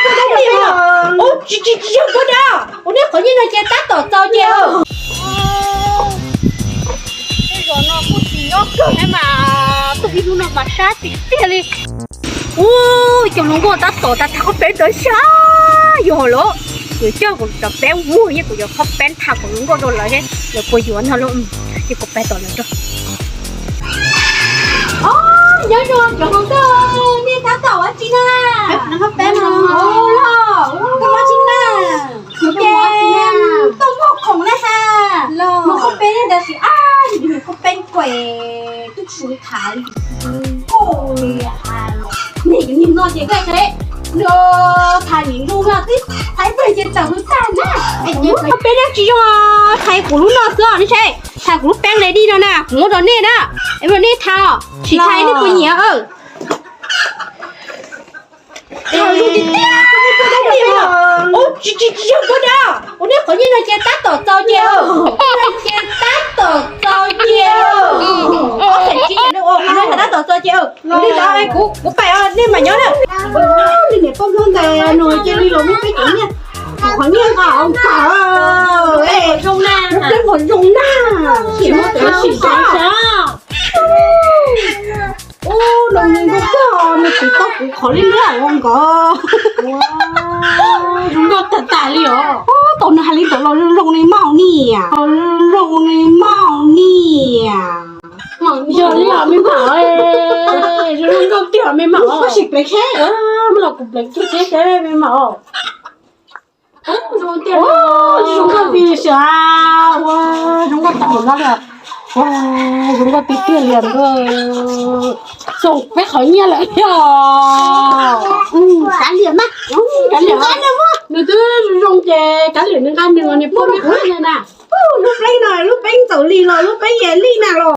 Ub, tsis, tsis, tsis yog puas dab, ua nej qhov nyiaj no ces tab tom txaus ces. Tej zaum no kuj tsis nyob kawg thiab mas, tuaj ib hnub no mas sab tiag tiag li. Ub, cov hluas nkauj tab tom tas tham qhov peb ntawd sab yog lawm. Yuav coj kuv cov peb muag yeej kuv cov qhov peb tham kuv hluas nkauj rau lawv seb lawv puas yuav no lauj. Ces kuv peb tom lawv rau. Nyob zoo cov hluas nkauj, nej tab tom ua tsi na? Peb ua tsi na? Ces tuaj muag khoom na ha. Muag qhov peb ntawd tab sis ab, qhov peb kuj twb tsis tham li. Nej niag no ces koj tham, tham nim zoo no twb tham pes ces tawm hauv tag na. Qhov peb dab tsi zoo, tham kuv lub no xwb nej saib, tham kuv lub peb le di no na, kuv muab rau nej na. Es nej tham, tsis tham nej puas nyiam? Ub, tsis, tsis, tsis yog puas dab, ua nej qhov nyiaj no ces tab tom txaus ces, ces tab tom txaus ces. Tab tom txaus ces, kuv, kuv pais, nej mam nyob na. Li niam poj ntxoog ntawd nws cia li los muab peb cov nyiaj, qhov nyiaj nqa ua kawg. Zoo na, peb qhov zoo na. Ub, zoo nkauj kawg, nws tsis tau kuv qhov li ntawd ua nkawd. Zoo nkauj tag tag li os. Tau nws hais li ntawd los zoo li mauj niam, zoo li mauj niam. Yog li os me mam, zoo nkauj tiag me mam. Koj sim pleev seb, muab los kuv pleev kiag seb me mam. Zoo nkauj tiag, zoo nkauj tiag siab, ua zoo nkauj tag npaum no li. Ua zoo nkauj tiag tiag li. Txaus peb qhov nyiaj lawm yog. Kav liam mas, kav liam, nws twb zoo ces kav liam nws nqa nws los niam pog neb qab na. Lub pleeb no lub pleeb ntxawm li los lub pleeb yam li na los.